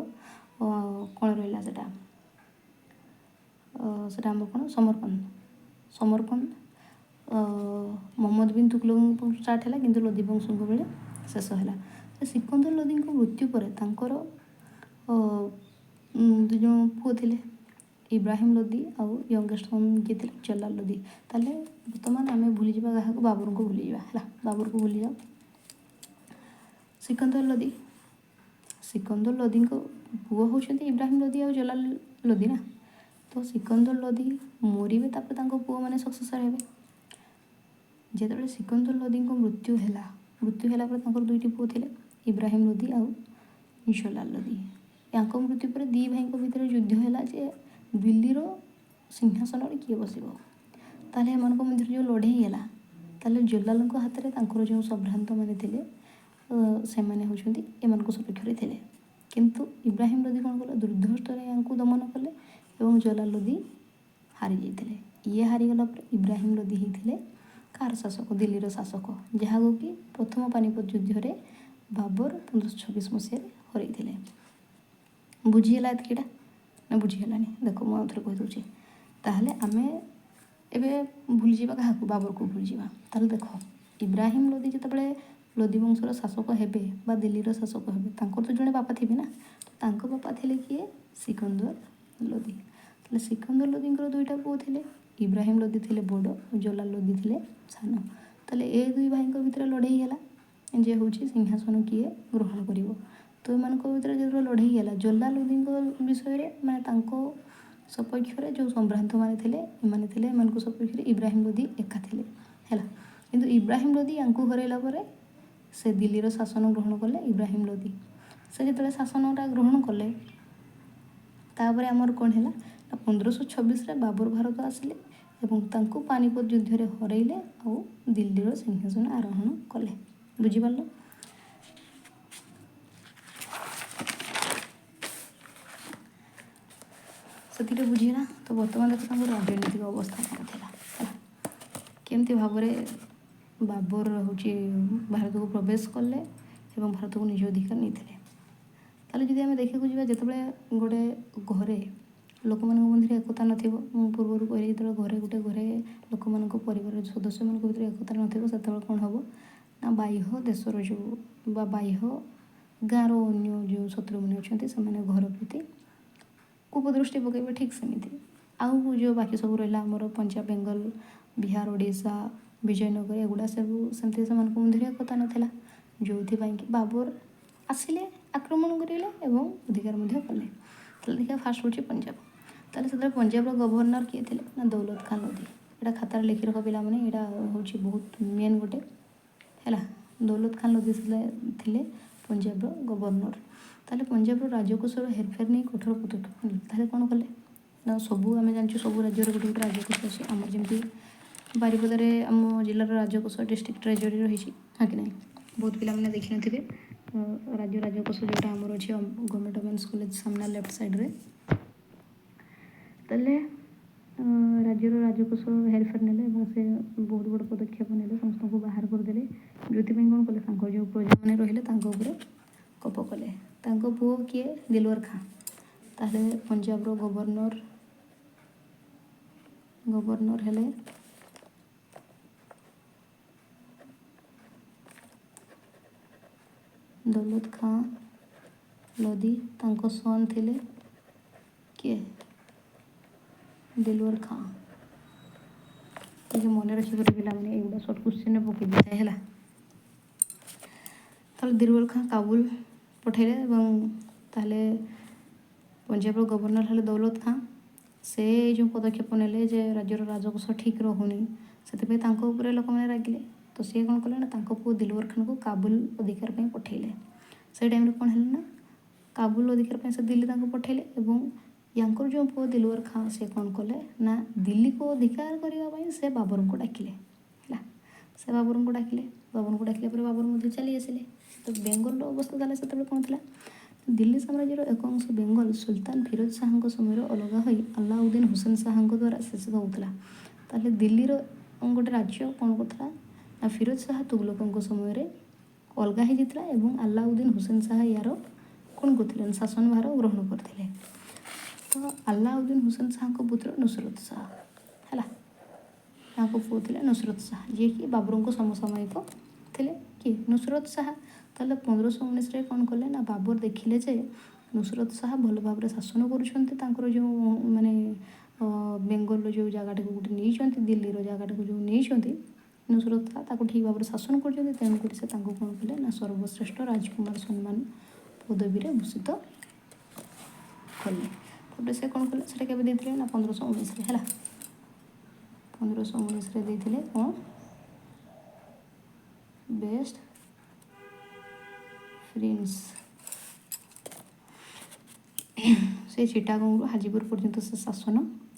କ'ଣ ରହିଲା ସେଟା, ସେଟା ଆମର କ'ଣ, Samarkand. Samarkand Mohammad bin ତୁଗଲକଙ୍କ start ହେଲା, କିନ୍ତୁ ଲୋଦି ବଂଶଙ୍କ ବେଳେ ଶେଷ ହେଲା। ସିକନ୍ଦର ଲୋଦିଙ୍କ ମୃତ୍ୟୁ ପରେ ତାଙ୍କର ଦୁଇ ଜଣ ପୁଅ ଥିଲେ, ଇବ୍ରାହିମ ଲୋଦି ଆଉ ୟଙ୍ଗେଷ୍ଟ ସନ୍ ଯିଏ ଥିଲେ ଜଲାଲ ଲୋଦି। ତାହେଲେ ବର୍ତ୍ତମାନ ଆମେ ଭୁଲିଯିବା କାହାକୁ? ବାବରଙ୍କୁ ଭୁଲିଯିବା। ହେଲା, ବାବରକୁ ଭୁଲିଯାଅ। ସିକନ୍ଦର ଲୋଦି, ସିକନ୍ଦର ଲୋଦିଙ୍କ ପୁଅ ହେଉଛନ୍ତି ଇବ୍ରାହିମ ଲୋଦି ଆଉ ଜଲାଲ ଲୋଦି ନା। ତ ସିକନ୍ଦର ଲୋଦି ମରିବେ, ତାପରେ ତାଙ୍କ ପୁଅମାନେ ସକ୍ସେସର୍ ହେବେ। ଯେତେବେଳେ ସିକନ୍ଦର ଲୋଦିଙ୍କ ମୃତ୍ୟୁ ହେଲା, ମୃତ୍ୟୁ ହେଲା ପରେ ତାଙ୍କର ଦୁଇଟି ପୁଅ ଥିଲେ, ଇବ୍ରାହିମ ଲୋଦି ଆଉ ଜଲାଲ ଲୋଦି। ୟାଙ୍କ ମୃତ୍ୟୁ ପରେ ଦୁଇ ଭାଇଙ୍କ ଭିତରେ ଯୁଦ୍ଧ ହେଲା ଯେ ଦିଲ୍ଲୀର ସିଂହାସନରେ କିଏ ବସିବ। ତାହେଲେ ଏମାନଙ୍କ ମଧ୍ୟରେ ଯେଉଁ ଲଢ଼େଇ ହେଲା, ତାହେଲେ ଜଲାଲଙ୍କ ହାତରେ ତାଙ୍କର ଯେଉଁ ସମ୍ଭ୍ରାନ୍ତ ମାନେ ଥିଲେ, ସେମାନେ ହେଉଛନ୍ତି ଏମାନଙ୍କ ସପକ୍ଷରେ ଥିଲେ। କିନ୍ତୁ ଇବ୍ରାହିମ ଲୋଦି କ'ଣ କଲେ? ଦୁର୍ଦ୍ଧର୍ଷରେ ୟାଙ୍କୁ ଦମନ କଲେ ଏବଂ ଜଲାଲ ଲୋଦି ହାରି ଯାଇଥିଲେ। ଇଏ ହାରିଗଲା ପରେ ଇବ୍ରାହିମ ଲୋଦି ହେଇଥିଲେ କାହାର ଶାସକ? ଦିଲ୍ଲୀର ଶାସକ, ଯାହାକୁ କି ପ୍ରଥମ ପାନିପତ ଯୁଦ୍ଧରେ ବାବର 1526 ମସିହାରେ ହରାଇଥିଲେ। ବୁଝିହେଲା ଏତିକିଟା ନା ବୁଝିହେଲାନି? ଦେଖ, ମୁଁ ଆଉ ଥରେ କହିଦେଉଛି। ତାହେଲେ ଆମେ ଏବେ ଭୁଲିଯିବା କାହାକୁ? ବାବରକୁ ଭୁଲିଯିବା। ତାହେଲେ ଦେଖ, ଇବ୍ରାହିମ ଲୋଦି ଯେତେବେଳେ ଲୋଦି ବଂଶର ଶାସକ ହେବେ ବା ଦିଲ୍ଲୀର ଶାସକ ହେବେ, ତାଙ୍କର ତ ଜଣେ ବାପା ଥିବେ ନା। ତ ତାଙ୍କ ବାପା ଥିଲେ କିଏ? ସିକନ୍ଦର ଲୋଦି। ତାହେଲେ ସିକନ୍ଦର ଲୋଦିଙ୍କର ଦୁଇଟା ପୁଅ ଥିଲେ। ଇବ୍ରାହିମ ଲୋଦି ଥିଲେ ବଡ଼, ଜଲାଲ ଲୋଦି ଥିଲେ ସାନ। ତାହେଲେ ଏ ଦୁଇ ଭାଇଙ୍କ ଭିତରେ ଲଢ଼େଇ ହେଲା ଯେ ହେଉଛି ସିଂହାସନ କିଏ ଗ୍ରହଣ କରିବ। ତ ଏମାନଙ୍କ ଭିତରେ ଯେତେବେଳେ ଲଢ଼େଇ ହେଲା, ଜଲାଲ ଲୋଦିଙ୍କ ବିଷୟରେ ମାନେ ତାଙ୍କ ସପକ୍ଷରେ ଯେଉଁ ସମ୍ଭ୍ରାନ୍ତ ମାନେ ଥିଲେ, ଏମାନେ ଥିଲେ, ଏମାନଙ୍କ ସପକ୍ଷରେ ଇବ୍ରାହିମ ଲୋଦି ଏକା ଥିଲେ। ହେଲା, କିନ୍ତୁ ଇବ୍ରାହିମ ଲୋଦି ୟାଙ୍କୁ ହରାଇଲା ପରେ ସେ ଦିଲ୍ଲୀର ଶାସନ ଗ୍ରହଣ କଲେ ଇବ୍ରାହିମ ଲୋଦି। ସେ ଯେତେବେଳେ ଶାସନଟା ଗ୍ରହଣ କଲେ, ତାପରେ ଆମର କ'ଣ ହେଲା ନା 1526ରେ ବାବର ଭାରତ ଆସିଲେ ଏବଂ ତାଙ୍କୁ ପାନିପତ ଯୁଦ୍ଧରେ ହରାଇଲେ ଆଉ ଦିଲ୍ଲୀର ସିଂହାସନ ଆରୋହଣ କଲେ। ବୁଝିପାରିଲ? ସେତିକି ବୁଝିଲା। ତ ବର୍ତ୍ତମାନ ଦେଖ ତାଙ୍କର ରାଜନୈତିକ ଅବସ୍ଥା କ'ଣ ଥିଲା। ହେଲା, କେମିତି ଭାବରେ ବାବର ହେଉଛି ଭାରତକୁ ପ୍ରବେଶ କଲେ ଏବଂ ଭାରତକୁ ନିଜ ଅଧିକାର ନେଇଥିଲେ। ତାହେଲେ ଯଦି ଆମେ ଦେଖିବାକୁ ଯିବା, ଯେତେବେଳେ ଗୋଟେ ଘରେ ଲୋକମାନଙ୍କ ମଧ୍ୟରେ ଏକତା ନଥିବ, ମୁଁ ପୂର୍ବରୁ କହିଲି, ଯେତେବେଳେ ଘରେ ଗୋଟେ ଘରେ ଲୋକମାନଙ୍କ ପରିବାରର ସଦସ୍ୟମାନଙ୍କ ଭିତରେ ଏକତା ନଥିବ, ସେତେବେଳେ କ'ଣ ହେବ ନା ବାହ୍ୟ ଦେଶର ଯେଉଁ ବା ବାହ୍ୟ ଗାଁର ଅନ୍ୟ ଯେଉଁ ଶତ୍ରୁମାନେ ଅଛନ୍ତି, ସେମାନେ ଘର ପ୍ରତି କୋପଦୃଷ୍ଟି ପକାଇବେ। ଠିକ୍ ସେମିତି ଆଉ ଯେଉଁ ବାକି ସବୁ ରହିଲା ଆମର ପଞ୍ଜାବ, ବେଙ୍ଗଲ, ବିହାର, ଓଡ଼ିଶା, ବିଜୟନଗର, ଏଗୁଡ଼ା ସବୁ ସେମିତି ସେମାନଙ୍କ ମଧ୍ୟରେ ଏକତା ନଥିଲା, ଯେଉଁଥିପାଇଁ କି ବାବର ଆସିଲେ, ଆକ୍ରମଣ କରିଲେ ଏବଂ ଅଧିକାର ମଧ୍ୟ କଲେ। ତାହେଲେ ଦେଖିବା, ଫାଷ୍ଟ ହେଉଛି ପଞ୍ଜାବ। ତାହେଲେ ସେତେବେଳେ ପଞ୍ଜାବର ଗଭର୍ଣ୍ଣର କିଏ ଥିଲେ ନା ଦୌଲତ ଖାନ ଲୋଧି। ଏଇଟା ଖାତାରେ ଲେଖି ରଖ ପିଲାମାନେ, ଏଇଟା ହେଉଛି ବହୁତ ମେନ୍ ଗୋଟେ। ହେଲା, ଦୌଲତ ଖାନ ଲୋଧି ଥିଲେ ପଞ୍ଜାବର ଗଭର୍ଣ୍ଣର। ତାହେଲେ ପଞ୍ଜାବର ରାଜକୋଷର ହେରଫେର ନେଇ କଠୋର ପଦକ୍ଷେପ ନେଲେ। ତାହେଲେ କ'ଣ କଲେ ନା ସବୁ ଆମେ ଜାଣିଛୁ, ସବୁ ରାଜ୍ୟରେ ଗୋଟେ ଗୋଟେ ରାଜକୋଷ ଅଛି। ଆମର ଯେମିତି ବାରିପଦାରେ ଆମ ଜିଲ୍ଲାର ରାଜକୋଷ, ଡିଷ୍ଟ୍ରିକ୍ଟ ଟ୍ରେଜେରୀ ରହିଛି, ହଁ କି ନାହିଁ? ବହୁତ ପିଲାମାନେ ଦେଖିନଥିବେ ରାଜ୍ୟ ରାଜକୋଷ, ଯେଉଁଟା ଆମର ଅଛି ଗଭର୍ଣ୍ଣମେଣ୍ଟ ଓମେନ୍ସ କଲେଜ ସାମ୍ନା ଲେଫ୍ଟ ସାଇଡ଼୍ରେ। ତାହେଲେ ରାଜ୍ୟର ରାଜକୋଷ ହେରଫେର ନେଲେ ଏବଂ ସେ ବହୁତ ବଡ଼ ପଦକ୍ଷେପ ନେଲେ, ସମସ୍ତଙ୍କୁ ବାହାର କରିଦେଲେ। ଯେଉଁଥିପାଇଁ କ'ଣ କଲେ, ତାଙ୍କର ଯେଉଁ ପ୍ରଜାମାନେ ରହିଲେ ତାଙ୍କ ଉପରେ କୋପ କଲେ। ତାଙ୍କ ପୁଅ କିଏ? ଦିଲୱର ଖାଁ। ତାହେଲେ ପଞ୍ଜାବର ଗଭର୍ଣ୍ଣର ଗଭର୍ଣ୍ଣର ହେଲେ ଦୌଲତ ଖାଁ ଲୋଧି। ତାଙ୍କ ସନ୍ ଥିଲେ କିଏ? ଦିଲୱର ଖାଁ। ଟିକେ ମନେ ରଖିବ ପିଲାମାନେ, ଏଇଗୁଡ଼ା ସର୍ଟ କ୍ୱେଶ୍ଚନରେ ପକେଇ ଦେଇଥାଏ, ହେଲା। ତାହେଲେ ଦିଲୱର ଖାଁ କାବୁଲ ପଠାଇଲେ ଏବଂ ତାହେଲେ ପଞ୍ଜାବର ଗଭର୍ଣ୍ଣର ହେଲେ ଦୌଲତ ଖାଁ। ସେ ଯେଉଁ ପଦକ୍ଷେପ ନେଲେ ଯେ ରାଜ୍ୟର ରାଜକୋଷ ଠିକ୍ ରହୁନି, ସେଥିପାଇଁ ତାଙ୍କ ଉପରେ ଲୋକମାନେ ରାଗିଲେ। ତ ସିଏ କ'ଣ କଲେ ନା, ତାଙ୍କ ପୁଅ ଦିଲୱର ଖାନକୁ କାବୁଲ ଅଧିକାର ପାଇଁ ପଠାଇଲେ। ସେଇ ଟାଇମ୍ରେ କ'ଣ ହେଲା ନା, କାବୁଲ ଅଧିକାର ପାଇଁ ସେ ଦିଲ୍ଲୀ ତାଙ୍କୁ ପଠାଇଲେ ଏବଂ ୟାଙ୍କର ଯେଉଁ ପୁଅ ଦିଲୱର ଖାଁ, ସେ କ'ଣ କଲେ ନା, ଦିଲ୍ଲୀକୁ ଅଧିକାର କରିବା ପାଇଁ ସେ ବାବରଙ୍କୁ ଡାକିଲେ, ହେଲା। ସେ ବାବରଙ୍କୁ ଡାକିଲେ। ବାବରଙ୍କୁ ଡାକିଲା ପରେ ବାବର ମଧ୍ୟ ଚାଲି ଆସିଲେ। ତ ବେଙ୍ଗଲର ଅବସ୍ଥା ତାହେଲେ ସେତେବେଳେ କ'ଣ ଥିଲା? ଦିଲ୍ଲୀ ସାମ୍ରାଜ୍ୟର ଏକ ଅଂଶ ବେଙ୍ଗଲ ସୁଲତାନ ଫିରୋଜ ଶାହାଙ୍କ ସମୟରେ ଅଲଗା ହୋଇ ଆଲାଉଦ୍ଦିନ ହୁସେନ ଶାହାଙ୍କ ଦ୍ୱାରା ଶାସିତ ହେଉଥିଲା। ତାହେଲେ ଦିଲ୍ଲୀର ଗୋଟେ ରାଜ୍ୟ କ'ଣ କରୁଥିଲା ନା, ଫିରୋଜ ଶାହା ତୁଗଲକଙ୍କ ସମୟରେ ଅଲଗା ହେଇଯାଇଥିଲା ଏବଂ ଆଲାଉଦ୍ଦିନ ହୁସେନ ଶାହା ୟାର କ'ଣ କରୁଥିଲେ? ଶାସନ ଭାର ଗ୍ରହଣ କରିଥିଲେ। ତ ଆଲାଉଦ୍ଦିନ ହୁସେନ ଶାହାଙ୍କ ପୁତ୍ର ନୁସରତ ଶାହା, ହେଲା। ତାଙ୍କ ପୁଅ ଥିଲେ ନୁସରତ ଶାହା, ଯିଏକି ବାବରଙ୍କ ସମସାମୟିକ ଥିଲେ। କି ନୁସରତ ଶାହା। ତାହେଲେ 1519ରେ କ'ଣ କଲେ ନା, ବାବର ଦେଖିଲେ ଯେ ନୁସରତ ଶାହା ଭଲ ଭାବରେ ଶାସନ କରୁଛନ୍ତି। ତାଙ୍କର ଯେଉଁ ମାନେ ବେଙ୍ଗଲର ଯେଉଁ ଜାଗାଟାକୁ ଗୋଟେ ନେଇଛନ୍ତି, ଦିଲ୍ଲୀର ଜାଗାଟାକୁ ଯେଉଁ ନେଇଛନ୍ତି ନୁସରତ ଶାହା, ତାକୁ ଠିକ୍ ଭାବରେ ଶାସନ କରୁଛନ୍ତି। ତେଣୁକରି ସେ ତାଙ୍କୁ କ'ଣ କଲେ ନା, ସର୍ବଶ୍ରେଷ୍ଠ ରାଜକୁମାର ସମ୍ମାନ ପଦବୀରେ ଭୂଷିତ କଲେ। ତାପରେ ସେ କ'ଣ କଲେ? ସେଟା କେବେ ଦେଇଥିଲେ ନା, 1519ରେ, ହେଲା। 1519ରେ ଦେଇଥିଲେ କ'ଣ? Best prince. ସେ ଚିଟାଗଙ୍ଗରୁ ହାଜିପୁର ପର୍ଯ୍ୟନ୍ତ ସେ ଶାସନ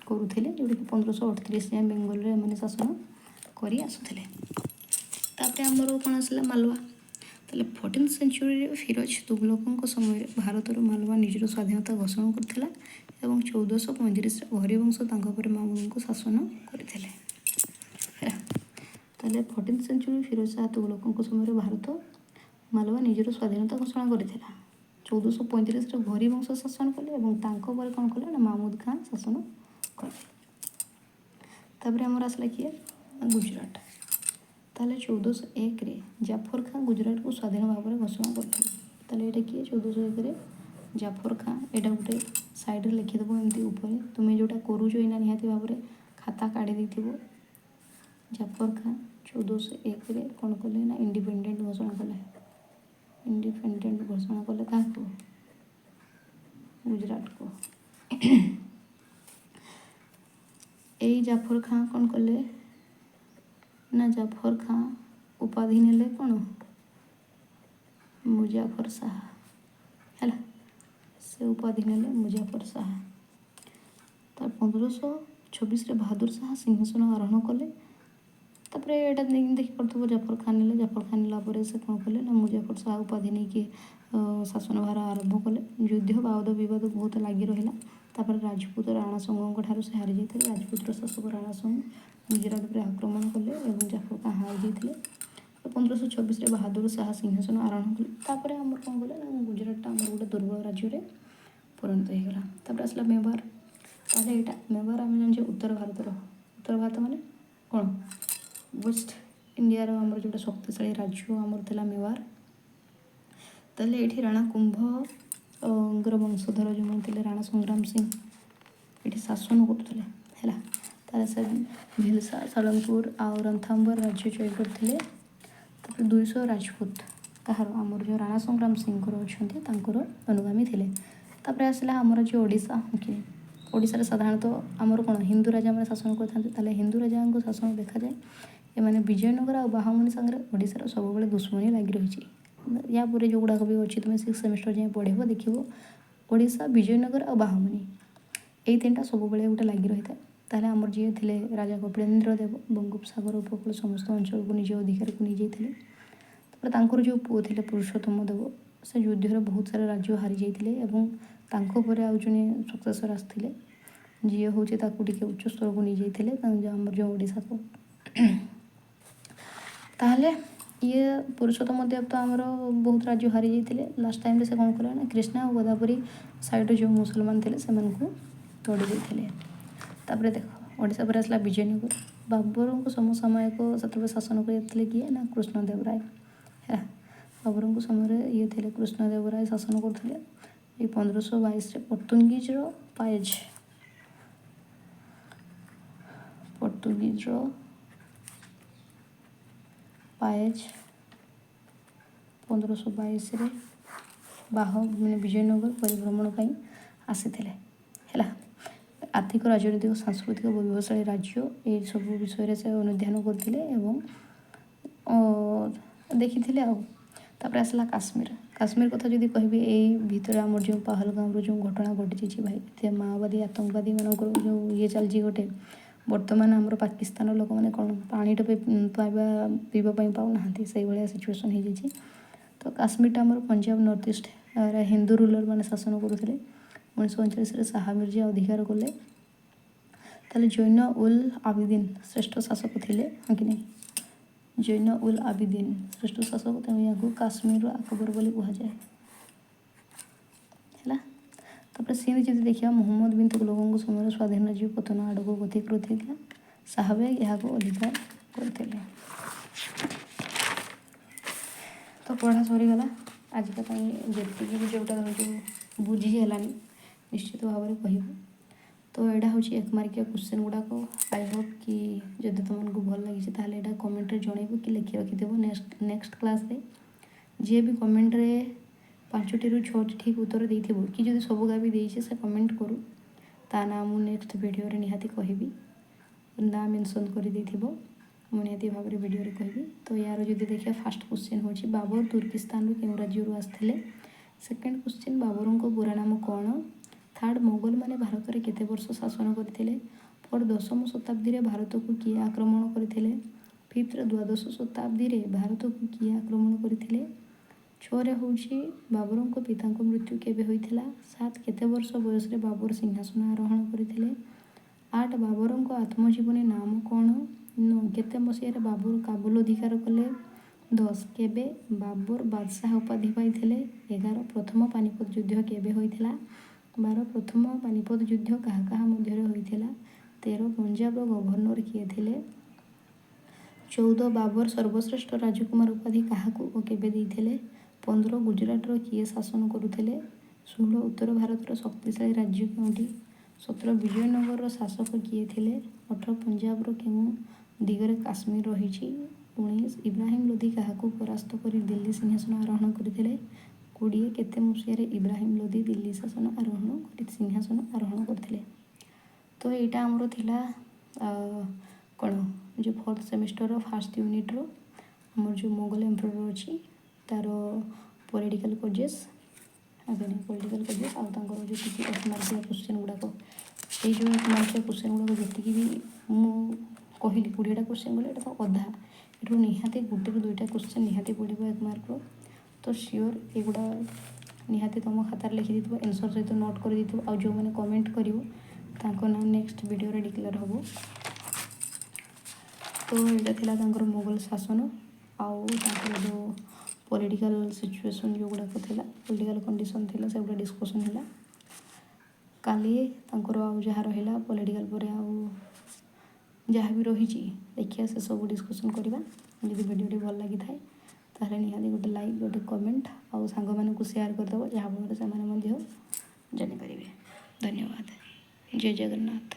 କରୁଥିଲେ, ଯେଉଁଟାକି 1538 ଯାଏଁ ବେଙ୍ଗଲରେ ଏମାନେ ଶାସନ କରି ଆସୁଥିଲେ। ତାପରେ ଆମର କ'ଣ ଆସିଲା? ମାଲୱା। ତାହେଲେ 14th ସେଞ୍ଚୁରୀରେ ଫିରୋଜ ତୁଗଲକଙ୍କ ସମୟରେ ଭାରତର ମାଲୱା ନିଜର ସ୍ୱାଧୀନତା ଘୋଷଣା କରିଥିଲା ଏବଂ 1435ରେ ଘୋରୀ ବଂଶ ତାଙ୍କ ପରେ ମାମୁଦଙ୍କୁ ଶାସନ କରିଥିଲେ, ହେଲା। ତାହେଲେ 14th century Firoz Shah ତୁଗଲକଙ୍କ ସମୟରେ ଭାରତ ମାଲୱା ନିଜର ସ୍ୱାଧୀନତା ଘୋଷଣା କରିଥିଲା। 1435ରେ ଘୋରୀ ବଂଶ ଶାସନ କଲେ ଏବଂ ତାଙ୍କ ପରେ କ'ଣ କଲେ ନା, ମାମୁଦ ଖାଁ ଶାସନ କଲେ। ତାପରେ ଆମର ଆସିଲା କିଏ? ଗୁଜୁରାଟ। ତାହେଲେ 1401ରେ ଜାଫର ଖାଁ ଗୁଜୁରାଟକୁ ସ୍ୱାଧୀନ ଭାବରେ ଘୋଷଣା କରିଥିଲେ। ତାହେଲେ ଏଇଟା କିଏ? 1401ରେ ଜାଫର ଖାଁ। ଏଇଟା ଗୋଟେ ସାଇଡ଼ରେ ଲେଖିଦେବ ଏମିତି ଉପରେ। ତୁମେ ଯେଉଁଟା କରୁଛ ଏଇନା, ନିହାତି ଭାବରେ ଖାତା କାଢ଼ି ଦେଇଥିବ। ଜାଫର ଖାଁ 1401ରେ କ'ଣ କଲେ ନା, ଇଣ୍ଡିପେଣ୍ଡେଣ୍ଟ ଘୋଷଣା କଲେ। ଇଣ୍ଡିପେଣ୍ଡେଣ୍ଟ ଘୋଷଣା କଲେ କାହାକୁ? ଗୁଜୁରାଟକୁ। ଏଇ ଜାଫର ଖାଁ କ'ଣ କଲେ ନା, ଜାଫର ଖାଁ ଉପାଧି ନେଲେ କ'ଣ? ମୁଜାଫର ଶାହା, ହେଲା। ସେ ଉପାଧି ନେଲେ ମୁଜାଫର ଶାହା। ତାର 1526ରେ ବାହାଦୁର ଶାହା ସିଂହାସନ ଆରୋହଣ କଲେ। ତାପରେ ଏଇଟା ଦେଖିପାରୁଥିବ, ଜାଫର ଖାଁ ନେଲେ। ଜାଫର ଖାଁ ନେଲା ପରେ ସେ କ'ଣ କଲେ ନା, ମୁଜାଫର ଶାହା ଉପାଧି ନେଇକି ଶାସନ ଭାର ଆରମ୍ଭ କଲେ। ଯୁଦ୍ଧ ବାଦ ବିବାଦ ବହୁତ ଲାଗି ରହିଲା। ତାପରେ ରାଜପୁତ ରାଣା ସଂଘଙ୍କ ଠାରୁ ସେ ହାରି ଯାଇଥିଲେ। ରାଜପୁତର ଶାସକ ରାଣା ସଂଘ ଗୁଜୁରାଟ ଉପରେ ଆକ୍ରମଣ କଲେ ଏବଂ ଜାଫର ଖାଁ ହାରି ଯାଇଥିଲେ। 1526ରେ ବାହାଦୁର ଶାହା ସିଂହାସନ ଆରୋହଣ କଲେ। ତାପରେ ଆମର କ'ଣ କଲେ ନା, ଗୁଜୁରାଟଟା ଆମର ଗୋଟେ ଦୁର୍ବଳ ରାଜ୍ୟରେ ପରିଣତ ହେଇଗଲା। ତାପରେ ଆସିଲା ମେବାର। ତାହେଲେ ଏଇଟା ମେବାର ଆମେ ଜାଣିଛେ ଉତ୍ତର ଭାରତର, ଉତ୍ତର ଭାରତ ମାନେ କ'ଣ, ୱେଷ୍ଟ ଇଣ୍ଡିଆର ଆମର ଯେଉଁଟା ଶକ୍ତିଶାଳୀ ରାଜ୍ୟ ଆମର ଥିଲା ମେବାର। ତାହେଲେ ଏଇଠି ରାଣା କୁମ୍ଭଙ୍କର ବଂଶଧର ଯେଉଁମାନେ ଥିଲେ, ରାଣା ସଂଗ୍ରାମ ସିଂ ଏଠି ଶାସନ କରୁଥିଲେ, ହେଲା। ତାହେଲେ ସେ ଭିଲସା, ସାଳଙ୍ଗପୁର ଆଉ ରଣଥମ୍ବର ରାଜ୍ୟ ଜୟ କରିଥିଲେ। ତାପରେ 200 ରାଜପୁତ କାହାର? ଆମର ଯେଉଁ ରାଣା ସଂଗ୍ରାମ ସିଂଙ୍କର ଅଛନ୍ତି, ତାଙ୍କର ଅନୁଗାମୀ ଥିଲେ। ତାପରେ ଆସିଲା ଆମର ଯେଉଁ ଓଡ଼ିଶା। ଓକେ, ଓଡ଼ିଶାରେ ସାଧାରଣତଃ ଆମର କ'ଣ ହିନ୍ଦୁ ରାଜାମାନେ ଶାସନ କରିଥାନ୍ତି। ତାହେଲେ ହିନ୍ଦୁ ରାଜାଙ୍କ ଶାସନ ଦେଖାଯାଏ। ଏମାନେ ବିଜୟନଗର ଆଉ ବାହମନୀ ସାଙ୍ଗରେ ଓଡ଼ିଶାର ସବୁବେଳେ ଦୁଶ୍ମନୀ ଲାଗି ରହିଛି। ୟା ପରେ ଯେଉଁଗୁଡ଼ାକ ବି ଅଛି, ତୁମେ ସିକ୍ସ ସେମିଷ୍ଟର ଯାଏଁ ପଢ଼ିବ, ଦେଖିବ ଓଡ଼ିଶା, ବିଜୟନଗର ଆଉ ବାହମନୀ, ଏଇ ତିନିଟା ସବୁବେଳେ ଗୋଟେ ଲାଗି ରହିଥାଏ। ତାହେଲେ ଆମର ଯିଏ ଥିଲେ ରାଜା କପିଳେନ୍ଦ୍ର ଦେବ, ବଙ୍ଗୋପସାଗର ଉପକୂଳ ସମସ୍ତ ଅଞ୍ଚଳକୁ ନିଜ ଅଧିକାରକୁ ନେଇଯାଇଥିଲେ। ତାପରେ ତାଙ୍କର ଯେଉଁ ପୁଅ ଥିଲେ ପୁରୁଷୋତ୍ତମ ଦେବ, ସେ ଯୁଦ୍ଧରେ ବହୁତ ସାରା ରାଜ୍ୟ ହାରି ଯାଇଥିଲେ ଏବଂ ତାଙ୍କ ପରେ ଆଉ ଜଣେ ସକ୍ସେସର ଆସିଥିଲେ, ଯିଏ ହେଉଛି ତାକୁ ଟିକେ ଉଚ୍ଚ ସ୍ତରକୁ ନେଇଯାଇଥିଲେ ଆମର ଯେଉଁ ଓଡ଼ିଶାକୁ। ତାହେଲେ ଇଏ ପୁରୁଷୋତ୍ତମ ଦେବ ତ ଆମର ବହୁତ ରାଜ୍ୟ ହାରି ଯାଇଥିଲେ। ଲାଷ୍ଟ ଟାଇମ୍ରେ ସେ କ'ଣ କଲେ ନା କୃଷ୍ଣା ଆଉ ଗୋଦାବରୀ ସାଇଡ଼୍ରେ ଯେଉଁ ମୁସଲମାନ ଥିଲେ ସେମାନଙ୍କୁ ତଡ଼ି ଦେଇଥିଲେ। ତାପରେ ଦେଖ, ଓଡ଼ିଶା ପରେ ଆସିଲା ବିଜୟନଗର। ବାବରଙ୍କ ସମସାମୟିକ ସେତେବେଳେ ଶାସନ କରିଥିଲେ କିଏ ନା କୃଷ୍ଣଦେବ ରାୟ। ହେଲା, ବାବରଙ୍କ ସମୟରେ ଇଏ ଥିଲେ କୃଷ୍ଣଦେବ ରାୟ ଶାସନ କରୁଥିଲେ। ଏଇ 1522ରେ ପର୍ତ୍ତୁଗୀଜର ପାଏଜ 1522ରେ ବାହ ମାନେ ବିଜୟନଗର ପରିଭ୍ରମଣ ପାଇଁ ଆସିଥିଲେ। ହେଲା, ଆର୍ଥିକ, ରାଜନୈତିକ, ସାଂସ୍କୃତିକ, ବୈଭବଶାଳୀ ରାଜ୍ୟ ଏଇସବୁ ବିଷୟରେ ସେ ଅନୁଧ୍ୟାନ କରିଥିଲେ ଏବଂ ଦେଖିଥିଲେ। ଆଉ ତାପରେ ଆସିଲା କାଶ୍ମୀର। କାଶ୍ମୀର କଥା ଯଦି କହିବି, ଏଇ ଭିତରେ ଆମର ଯେଉଁ ପାହଲଗାମରୁ ଯେଉଁ ଘଟଣା ଘଟିଯାଇଛି ଭାଇ, ଏତେ ମାଓବାଦୀ ଆତଙ୍କବାଦୀ ମାନଙ୍କର ଯେଉଁ ଇଏ ଚାଲିଛି ଗୋଟେ, ବର୍ତ୍ତମାନ ଆମର ପାକିସ୍ତାନର ଲୋକମାନେ କ'ଣ ପାଣି ଟୋପେ ପାଇବା ପିଇବା ପାଇଁ ପାଉନାହାନ୍ତି, ସେଇଭଳିଆ ସିଚୁଏସନ୍ ହେଇଯାଇଛି। ତ କାଶ୍ମୀରଟା ଆମର ପଞ୍ଜାବ ନର୍ଥ ଇଷ୍ଟ ହିନ୍ଦୁ ରୁଲର ମାନେ ଶାସନ କରୁଥିଲେ। 1939ରେ ଶାହା ମିର୍ଜା ଅଧିକାର କଲେ। ତାହେଲେ ଜୈନ ଉଲ୍ ଆବିଦିନ ଶ୍ରେଷ୍ଠ ଶାସକ ଥିଲେ, ହଁ କି ନାହିଁ? ଜୈନ ଉଲ୍ ଆବିଦିନ ଶ୍ରେଷ୍ଠ ଶାସକ, ତେଣୁ ଏହାକୁ କାଶ୍ମୀରର ଆକବର ବୋଲି କୁହାଯାଏ। ହେଲା, ତାପରେ ସିନ୍ଧ ଯଦି ଦେଖିବା, ମହମ୍ମଦ ବିନ୍ ତୁଗଲକଙ୍କ ସମୟରେ ସ୍ୱାଧୀନ ରାଜ୍ୟ ପତନ ଆଡ଼କୁ ଗତି କରୁଥିଲା। ଶାହବେଗ ଏହାକୁ ଅଧିକାର କରିଥିଲେ। ତ ପଢ଼ା ସରିଗଲା ଆଜିକା ପାଇଁ। ଯେତିକି ବି ଯେଉଁଟା ଯେଉଁ ବୁଝି ହେଲାନି, ନିଶ୍ଚିତ ଭାବରେ କହିବ। ତ ଏଇଟା ହେଉଛି 1 ମାର୍କିଆ କ୍ୱେଶ୍ଚନ୍ ଗୁଡ଼ାକ। I Hope କି ଯଦି ତୁମମାନଙ୍କୁ ଭଲ ଲାଗିଛି, ତାହେଲେ ଏଇଟା କମେଣ୍ଟରେ ଜଣାଇବ କି ଲେଖି ରଖିଦେବ। ନେକ୍ସଟ ନେକ୍ସଟ କ୍ଲାସ୍ରେ ଯିଏ ବି କମେଣ୍ଟରେ 5ଟିରୁ 6ଟି ଠିକ୍ ଉତ୍ତର ଦେଇଥିବ କି ଯଦି ସବୁଗା ବି ଦେଇଛି, ସେ କମେଣ୍ଟ କରୁ, ତା ନାଁ ମୁଁ ନେକ୍ସଟ ଭିଡ଼ିଓରେ ନିହାତି କହିବି। ନାଁ ମେନସନ୍ କରିଦେଇଥିବ, ମୁଁ ନିହାତି ଭାବରେ ଭିଡ଼ିଓରେ କହିବି। ତ ୟାର ଯଦି ଦେଖିବା, ଫାର୍ଷ୍ଟ କ୍ୱେଶ୍ଚନ୍ ହେଉଛି ବାବର ତୁର୍କିସ୍ତାନରୁ କେଉଁ ରାଜ୍ୟରୁ ଆସିଥିଲେ? ସେକେଣ୍ଡ କ୍ୱେଶ୍ଚନ୍, ବାବରଙ୍କ ପୁରା ନାମ କ'ଣ? ଥାର୍ଡ଼, ମୋଗଲମାନେ ଭାରତରେ କେତେ ବର୍ଷ ଶାସନ କରିଥିଲେ? ଫୋର୍ଥ, ଦଶମ ଶତାବ୍ଦୀରେ ଭାରତକୁ କିଏ ଆକ୍ରମଣ କରିଥିଲେ? ଫିଫ୍ଥରେ, ଦ୍ୱାଦଶ ଶତାବ୍ଦୀରେ ଭାରତକୁ କିଏ ଆକ୍ରମଣ କରିଥିଲେ? 6ରେ ହେଉଛି ବାବରଙ୍କ ପିତାଙ୍କ ମୃତ୍ୟୁ କେବେ ହୋଇଥିଲା? 7, କେତେ ବର୍ଷ ବୟସରେ ବାବର ସିଂହାସନ ଆରୋହଣ କରିଥିଲେ? 8, ବାବରଙ୍କ ଆତ୍ମଜୀବନୀ ନାମ କ'ଣ? 9, କେତେ ମସିହାରେ ବାବର କାବୁଲ ଅଧିକାର କଲେ? 10, କେବେ ବାବର ବାଦଶାହ ଉପାଧି ପାଇଥିଲେ? 11, ପ୍ରଥମ ପାନିପତ ଯୁଦ୍ଧ କେବେ ହୋଇଥିଲା? 12, ପ୍ରଥମ ପାନିପତ ଯୁଦ୍ଧ କାହା କାହା ମଧ୍ୟରେ ହୋଇଥିଲା? 13, ପଞ୍ଜାବର ଗଭର୍ଣ୍ଣର କିଏ ଥିଲେ? 14, ବାବର ସର୍ବଶ୍ରେଷ୍ଠ ରାଜକୁମାର ଉପାଧି କାହାକୁ ଓ କେବେ ଦେଇଥିଲେ? 15, ଗୁଜରାଟର କିଏ ଶାସନ କରୁଥିଲେ? 16, ଉତ୍ତର ଭାରତର ଶକ୍ତିଶାଳୀ ରାଜ୍ୟ କେଉଁଟି? 17, ବିଜୟନଗରର ଶାସକ କିଏ ଥିଲେ? 18, ପଞ୍ଜାବର କେଉଁ ଦିଗରେ କାଶ୍ମୀର ରହିଛି? 19, ଇବ୍ରାହିମ ଲୋଧି କାହାକୁ ପରାସ୍ତ କରି ଦିଲ୍ଲୀ ସିଂହାସନ ଆରୋହଣ କରିଥିଲେ? 20, କେତେ ମସିହାରେ ଇବ୍ରାହିମ ଲୋଧି ଦିଲ୍ଲୀ ଶାସନ ଆରୋହଣ କରି ସିଂହାସନ ଆରୋହଣ କରିଥିଲେ? ତ ଏଇଟା ଆମର ଥିଲା କ'ଣ ଯେଉଁ ଫୋର୍ଥ ସେମିଷ୍ଟରର ଫାର୍ଷ୍ଟ ୟୁନିଟ୍ର ଆମର ଯେଉଁ ମୋଗଲ ଏମ୍ପରର ଅଛି, ତାର ପଲିଟିକାଲ କଜେସ୍, ପଲିଟିକାଲ କଜେସ୍ ଆଉ ତାଙ୍କର ଯେତିକି 1 ମାର୍କିଆ କ୍ୱେଶ୍ଚନ୍ ଗୁଡ଼ାକ। ଏଇ ଯେଉଁ 1 ମାର୍କିଆ କ୍ୱେଶ୍ଚନ୍ ଗୁଡ଼ାକ ଯେତିକି ବି ମୁଁ କହିଲି, 20ଟା କ୍ୱେଶ୍ଚନ୍ କହିଲି, ଏଇଟା ତ ଅଧା। ଏଠୁ ନିହାତି ଗୋଟେରୁ ଦୁଇଟା କ୍ୱେଶ୍ଚନ୍ ନିହାତି ପଡ଼ିବ 1 ମାର୍କର। ତ ସିଓର ଏଗୁଡ଼ା ନିହାତି ତୁମ ଖାତାରେ ଲେଖିଦେଇଥିବ, ଏନ୍ସର୍ ସହିତ ନୋଟ୍ କରିଦେଇଥିବ। ଆଉ ଯେଉଁମାନେ କମେଣ୍ଟ କରିବ, ତାଙ୍କ ନାଁ ନେକ୍ସଟ ଭିଡ଼ିଓରେ ଡିକ୍ଲେୟାର ହେବ। ତ ଏଇଟା ଥିଲା ତାଙ୍କର ମୋଗଲ ଶାସନ ଆଉ ତାଙ୍କର ଯେଉଁ ପଲିଟିକାଲ ସିଚୁଏସନ୍ ଯେଉଁଗୁଡ଼ାକ ଥିଲା, ପଲିଟିକାଲ କଣ୍ଡିସନ୍ ଥିଲା, ସେଗୁଡ଼ା ଡିସ୍କସନ୍ ହେଲା। କାଲି ତାଙ୍କର ଆଉ ଯାହା ରହିଲା, ପଲିଟିକାଲ ପରେ ଆଉ ଯାହା ବି ରହିଛି, ଦେଖିବା, ସେସବୁ ଡିସ୍କସନ୍ କରିବା। ଯଦି ଭିଡ଼ିଓଟି ଭଲ ଲାଗିଥାଏ, ତାହେଲେ ନିହାତି ଗୋଟେ ଲାଇକ୍, ଗୋଟେ କମେଣ୍ଟ ଆଉ ସାଙ୍ଗମାନଙ୍କୁ ସେୟାର କରିଦେବ, ଯାହାଫଳରେ ସେମାନେ ମଧ୍ୟ ଜାଣିପାରିବେ। ଧନ୍ୟବାଦ। ଜୟ ଜଗନ୍ନାଥ।